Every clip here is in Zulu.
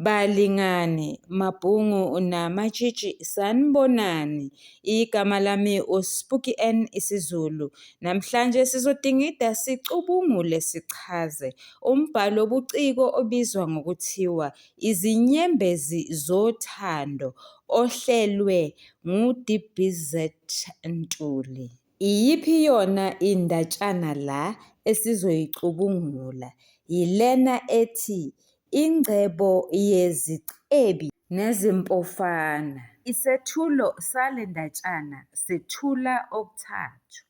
Balingani, mabhungu namatshitshi, sanibonani. Igama lami uSpooky N isiZulu. Namhlanje sizodingida sicubungule sichaze umbhalo wobuciko obizwa ngokuthiwa Izinyembezi Zothando ohlelwe ngu-DBZ Ntuli. Iyiphi yona indatshana la esizoyicubungula? Yilena ethi Ingcebo Yezicebi Nezimpofana. Isethulo sale ndatshana sethula okuthathu.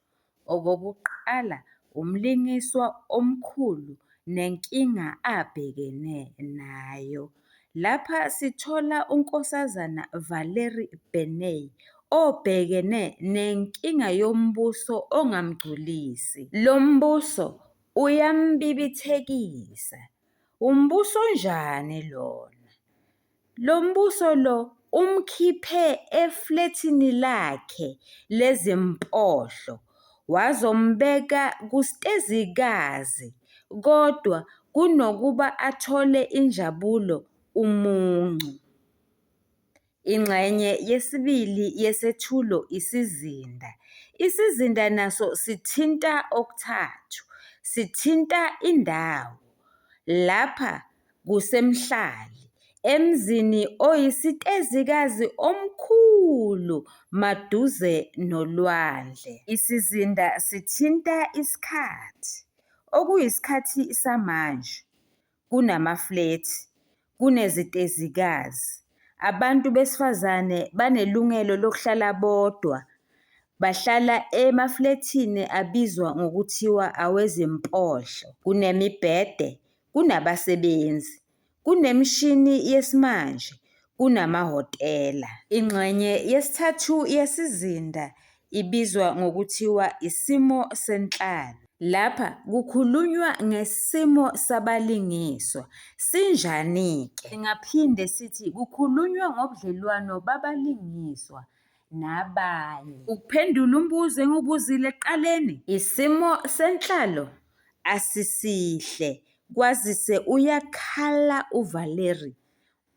Okokuqala, umlingiswa omkhulu nenkinga abhekene nayo. Lapha sithola uNkosazana Valerie Beney obhekene nenkinga yombuso ongamgculisi. Lo mbuso uyambibithekisa. Umbuso onjani lona? Lo mbuso lo umkhiphe eflethini lakhe lezimpohlo wazombeka kustezikazi kodwa kunokuba athole injabulo umuncu. Ingxenye yesibili yesethulo isizinda. Isizinda naso sithinta okuthathu. Sithinta indawo. Lapha kuseMhlali, emzini oyisitezikazi omkhulu maduze nolwandle. Isizinda sithinta isikhathi, okuyisikhathi samanje. Kunamaflethi, kunezitezikazi. Abantu besifazane banelungelo lokuhlala bodwa. Bahlala emaflethini abizwa ngokuthiwa awezimpohlo. Kunemibhede, kunabasebenzi, kunemishini yesimanje, kunamahhotela. Ingxenye yesithathu yesizinda ibizwa ngokuthiwa isimo senhlalo. Lapha kukhulunywa ngesimo sabalingiswa. Sinjani-ke? Singaphinde sithi kukhulunywa ngobudlelwano babalingiswa nabanye. Ukuphendula umbuzo engiwubuzile ekuqaleni, isimo senhlalo asisihle kwazise uyakhala uValerie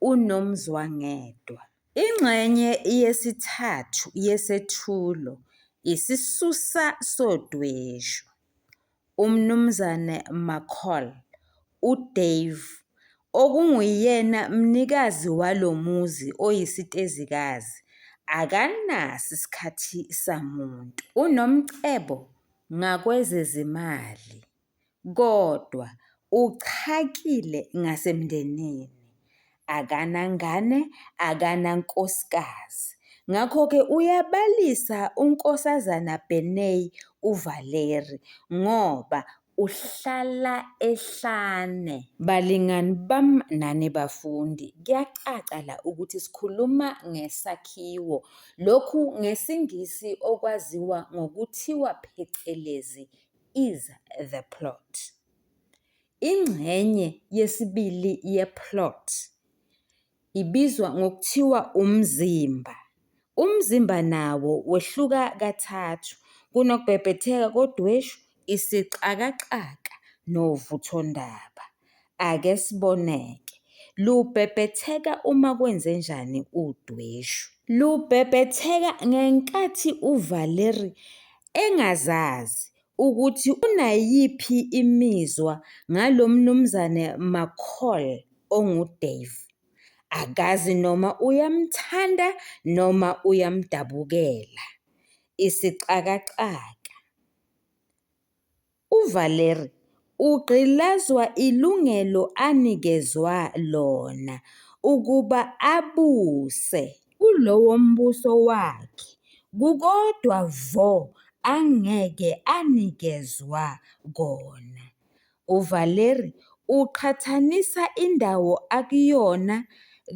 unomzwangedwa. Ingxenye yesithathu yesethulo isisusa sodweshu. UMnumzane McCall, uDave, okunguyena mnikazi walo muzi oyisitezikazi, akanaso isikhathi samuntu. Unomcebo ngakwezezimali kodwa uchakile ngasemndenini. Akanangane, akanankosikazi. Ngakho-ke uyabalisa uNkosazana Beney uValerie ngoba uhlala ehlane. Balingani bam nani bafundi, kuyacaca la ukuthi sikhuluma ngesakhiwo. Lokhu ngesiNgisi okwaziwa ngokuthiwa phecelezi is the plot. Ingxenye yesibili ye-plot ibizwa ngokuthiwa umzimba. Umzimba nawo wehluka kathathu, kunokubhebhetheka kodweshu, isixakaxaka novuthondaba. Ake sibone-ke, lubhebhetheka uma kwenzenjani udweshu? Lubhebhetheka ngenkathi uValerie engazazi ukuthi unayiphi imizwa ngalo Mnumzane McCall onguDave. Akazi noma uyamthanda noma uyamdabukela. Isixakaxaka. UValerie ugqilazwa ilungelo anikezwa lona ukuba abuse. Kulowo mbuso wakhe kukodwa vo angeke anikezwa kona. UValerie uqhathanisa indawo akuyona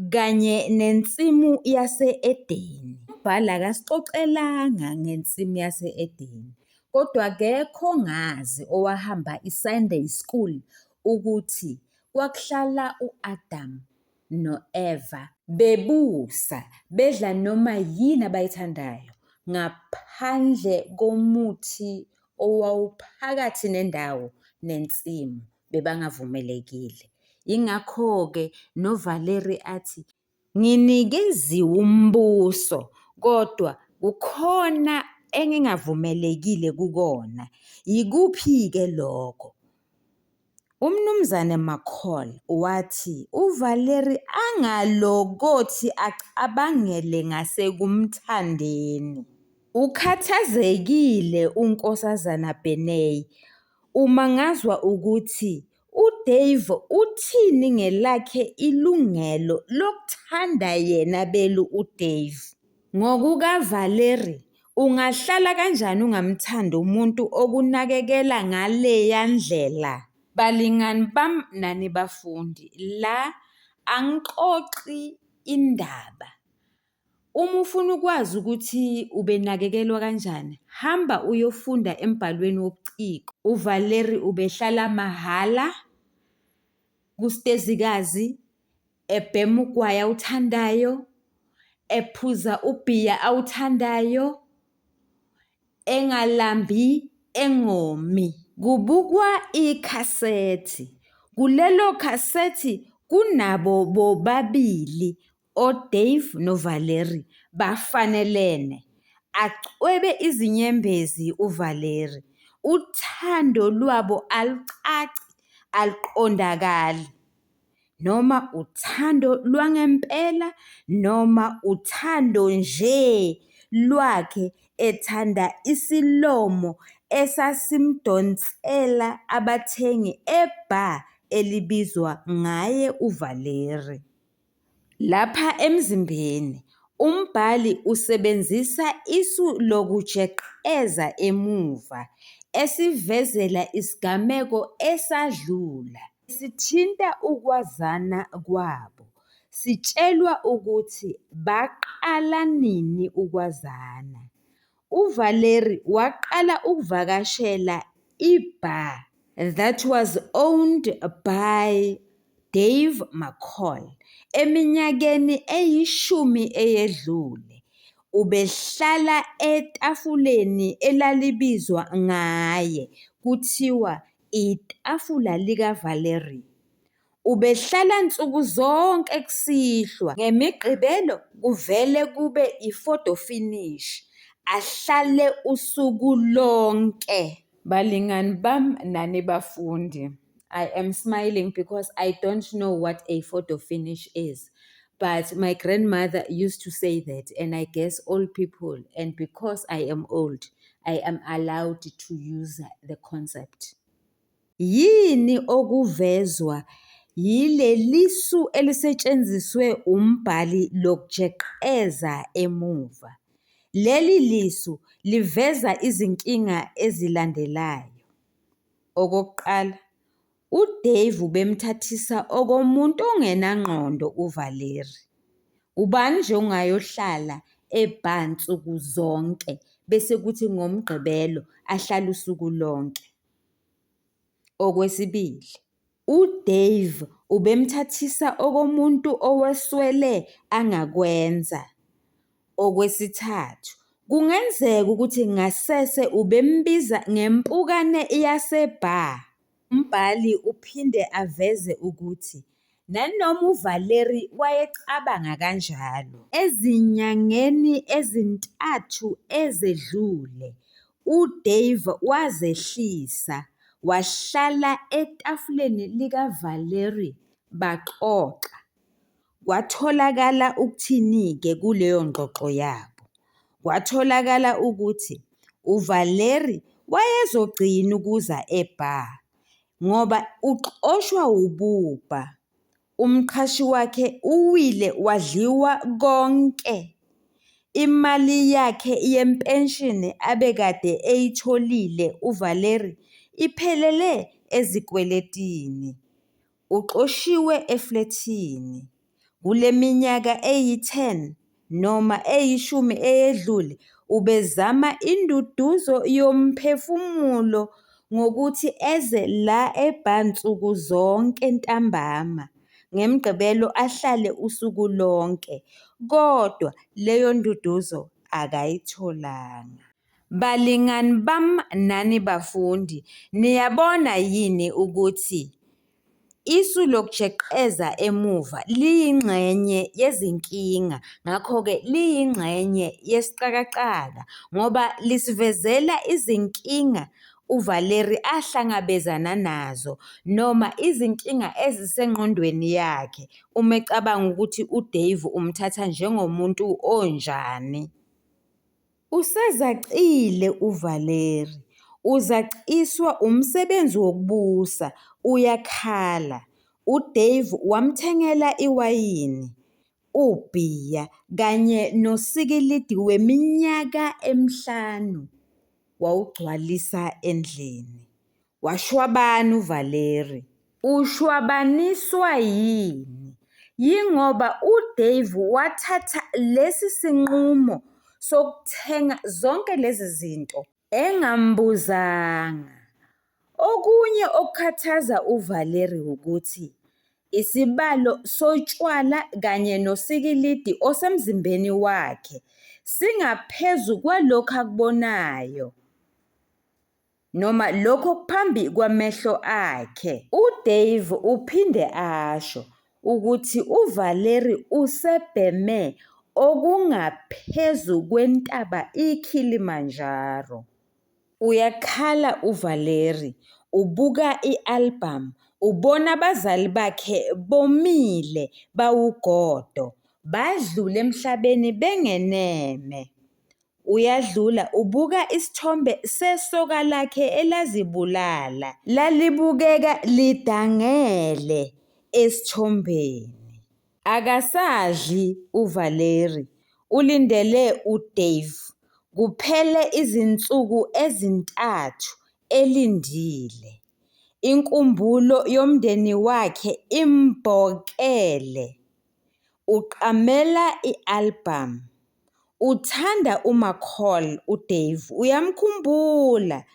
kanye nensimu yase-Edeni. Umbhali akasixoxelanga ngensimu yase-Edeni, kodwa akekho ongazi owahamba i-Sunday school ukuthi kwakuhlala u-Adam no-Eva bebusa bedla noma yini abayithandayo ngaphandle komuthi owawuphakathi nendawo nensimu bebangavumelekile. Yingakho-ke noValerie athi, nginikeziwe umbuso, kodwa kukhona engingavumelekile kukona. Yikuphi-ke lokho? UMnumzane McCall wathi uValerie angalokothi acabangele ngasekumthandeni. Ukhathazekile uNkosazana Bennet, umangazwa ukuthi uDave uthini ngelakhe ilungelo lokuthanda yena belu uDave. NgokukaValerie, ungahlala kanjani ungamthandi umuntu okunakekela ngaleya ndlela? Balingani bami nani bafundi, la angixoxi indaba. Uma ufuna ukwazi ukuthi ubenakekelwa kanjani, hamba uyofunda embhalweni wobuciko. UValerie ubehlala mahhala kustezikazi, ebhema ugwayi awuthandayo, ephuza ubhiya awuthandayo, engalambi engomi. Kubukwa ikhasethi. Kulelo khasethi kunabo bobabili oDave noValerie bafanelene. Acwebe izinyembezi uValerie. Uthando lwabo alucaci, aluqondakali. Noma uthando lwangempela noma uthando nje lwakhe ethanda isilomo esasimdonsela abathengi e-bar elibizwa ngaye uValerie. Lapha emzimbeni umbhali usebenzisa isu lokujeqeza emuva esivezela isigameko esadlula. Sithinta ukwazana kwabo. Sitshelwa ukuthi baqala nini ukwazana. UValerie waqala ukuvakashela i-bar that was owned by Dave McCall eminyakeni eyishumi eyedlule. Ubehlala etafuleni elalibizwa ngaye kuthiwa itafula likaValerie. Ubehlala nsuku zonke kusihlwa, ngeMigqibelo kuvele kube i-photo finish, ahlale usuku lonke. Balingani bami nani bafundi, I am smiling because I don't know what a photo finish is. But my grandmother used to say that, and I guess old people, and because I am old, I am allowed to use the concept. Yini okuvezwa yilelisu elisetshenziswe umbhali lokujeqeza emuva? Leli lisu liveza izinkinga ezilandelayo. Okokuqala, uDave ubemthathisa okomuntu ongenangqondo uValerie. Ubani nje ongayohlala e-bar nsuku zonke bese kuthi ngoMgqibelo ahlale usuku lonke? Okwesibili, uDave ubemthathisa okomuntu oweswele angakwenza. Okwesithathu, kungenzeka ukuthi ngasese ubembiza ngempukane yase-bar. Umbhali uphinde aveze ukuthi nanoma uValerie wayecabanga kanjalo, ezinyangeni ezintathu ezedlule, uDave wazehlisa wahlala etafuleni likaValerie baxoxa. Kwatholakala ukuthini-ke kuleyo ngxoxo yabo? Kwatholakala ukuthi uValerie wayezogcina ukuza e-bar ngoba uxoshwa ububha. Umqhashi wakhe uwile wadliwa konke. Imali yakhe yempenisheni abekade eyitholile uValerie iphelele ezikweletini. Uxoshiwe eflethini. Kule minyaka eyi-10 noma eyishumi eyedlule ubezama induduzo yomphefumulo ngokuthi eze la e-bar nsuku zonke ntambama, ngeMigqibelo ahlale usuku lonke, kodwa leyo nduduzo akayitholanga. Balingani bami nani bafundi, niyabona yini ukuthi Isu lokujeqeza emuva liyingxenye yezinkinga ngakho-ke liyingxenye yesixakaxaka ngoba lisivezela izinkinga uValerie ahlangabezana nazo noma izinkinga ezisengqondweni yakhe uma ecabanga ukuthi uDave umthatha njengomuntu onjani. Usezacile uValerie, uzaciswa umsebenzi wokubusa, uyakhala. UDave wamthengela iwayini, ubhiya kanye nosikilidi weminyaka emihlanu wawugcwalisa endlini. Washwabana uValerie. Ushwabaniswa yini? Yingoba uDave wathatha lesi sinqumo sokuthenga zonke lezi zinto engambuzanga. Okunye okukhathaza uValerie wukuthi isibalo sotshwala kanye nosikilidi osemzimbeni wakhe singaphezu kwalokhu akubonayo noma lokhu okuphambi kwamehlo akhe. UDave uphinde asho ukuthi uValerie usebheme okungaphezu kwentaba iKilimanjaro. Uyakhala uValerie, ubuka i-albhamu, ubona abazali bakhe bomile bawugodo, badlula emhlabeni bengeneme. Uyadlula ubuka isithombe sesoka lakhe elazibulala, lalibukeka lidangele esithombeni. Akasadli uValerie, ulindele uDave. Kuphele izinsuku ezintathu elindile. Inkumbulo yomndeni wakhe imbhokele. Uqamela i-albhamu. Uthanda uMcCall uDave uyamkhumbula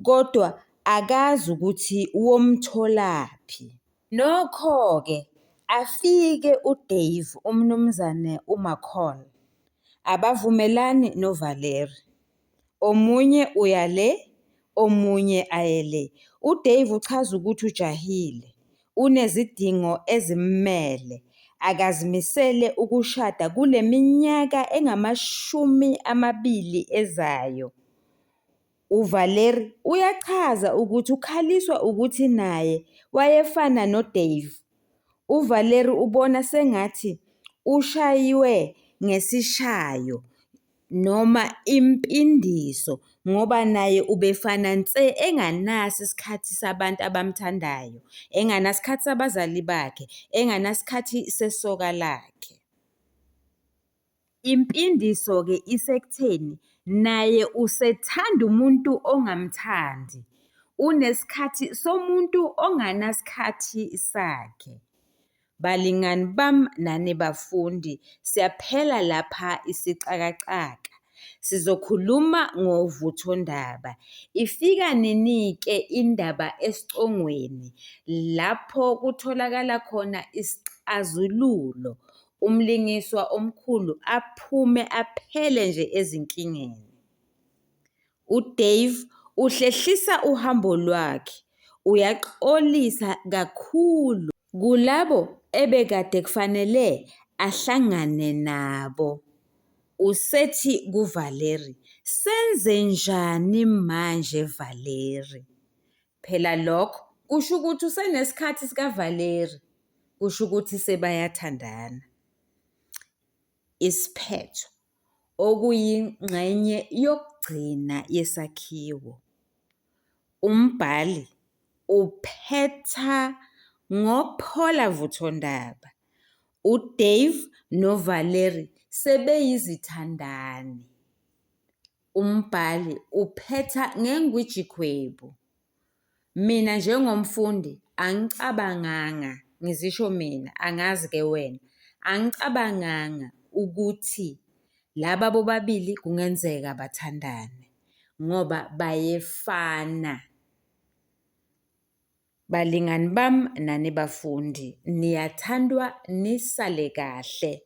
kodwa akazi ukuthi womtholaphi. Nokho-ke afike uDave uMnumzane uMcCall. Abavumelani noValerie. Omunye uya le, omunye aye le. UDave uchaza ukuthi ujahile, unezidingo ezimmele, akazimisele ukushada kule minyaka engamashumi amabili ezayo. UValerie uyachaza ukuthi ukhaliswa ukuthi naye wayefana noDave. UValerie ubona sengathi ushaywe ngesishayo noma impindiso ngoba naye ubefana nse enganaso isikhathi sabantu abamthandayo, enganasikhathi sabazali bakhe, enganasikhathi sesoka lakhe. Impindiso-ke isekutheni naye usethanda umuntu ongamthandi, unesikhathi somuntu onganasikhathi sakhe. Balingani bami nani bafundi, siyaphela lapha isixakaxaka. Sizokhuluma ngovuthondaba. Ifika nini-ke indaba esicongweni lapho kutholakala khona isixazululo, umlingiswa omkhulu aphume aphele nje ezinkingeni. UDave uhlehlisa uhambo lwakhe, uyaxolisa kakhulu kulabo ebekade kufanele ahlangane nabo. Usethi kuValerie, senzenjani manje Valerie? Phela lokho kusho ukuthi usenesikhathi sikaValerie, kusho ukuthi sebayathandana. Isiphetho okuyingxenye yokugcina yesakhiwo. Umbhali uphetha ngokuphola vuthondaba. UDave noValerie sebeyizithandani. Umbhali uphetha ngengwijikhwebu. Mina njengomfundi angicabanganga, ngizisho mina, angazi-ke wena, angicabanganga ukuthi laba bobabili kungenzeka bathandane ngoba bayefana. Balingani bami nani bafundi, niyathandwa nisale kahle.